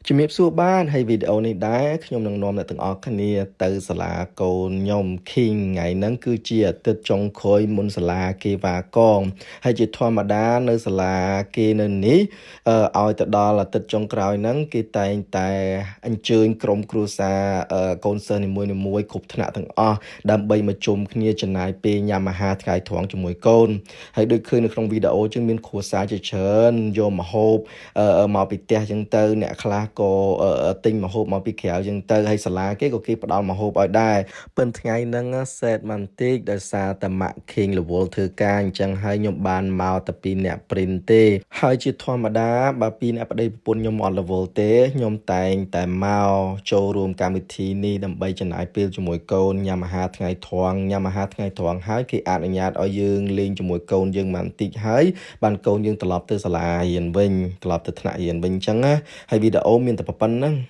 ជំរាបសួរបានហើយវីដេអូនេះដែរខ្ញុំនឹងនាំអ្នកទាំងអស់គ្នាទៅសាលាកូនខ្ញុំ King ថ្ងៃហ្នឹងគឺជាអាទិត្យចុងក្រោយមុនសាលាគេវ៉ាកងហើយជាធម្មតានៅសាលាគេនៅនេះឲ្យទៅដល់អាទិត្យចុងក្រោយហ្នឹងគេតែងតែអញ្ជើញក្រុមគ្រួសារកូនសិស្សនីមួយៗគ្រប់ថ្នាក់ទាំងអស់ដើម្បីមកជុំគ្នាចំណាយពេលញ៉ាំអាហារថ្ងៃត្រង់ជាមួយកូនហើយដូចឃើញនៅក្នុងវីដេអូចឹងមានគ្រួសារជាច្រើនយកម្ហូប មកពីផ្ទះចឹងទៅអ្នកខ្លះក៏ទិញម្ហូបមកពីក្រៅចឹងទៅហើយសាលាគេក៏គេផ្ដល់ម្ហូបឲ្យដែរប៉ុន្តែថ្ងៃហ្នឹងសេតបន្តិចដោយសារតែម៉ាក់ខេងរវល់ធ្វើការអញ្ចឹងហើយខ្ញុំបានមកតែពីអ្នកព្រិនទេ ហើយជាធម្មតាបើពីអ្នកប្តីប្រពន្ធខ្ញុំអត់រវល់ទេខ្ញុំតែងតែមកចូលរួមកម្មវិធីនេះដើម្បីចំណាយពេលជាមួយកូនញ៉ាំអាហារថ្ងៃត្រង់ញ៉ាំអាហារថ្ងៃត្រង់ហើយគេអនុញ្ញាតឲ្យយើងលេងជាមួយកូនយើងបន្តិចហើយ បានកូនយើងត្រឡប់ទៅសាលារៀនវិញត្រឡប់ទៅថ្នាក់រៀនវិញអញ្ចឹងណាហើយវីដេអូមានតែប៉ុណ្្នឹង។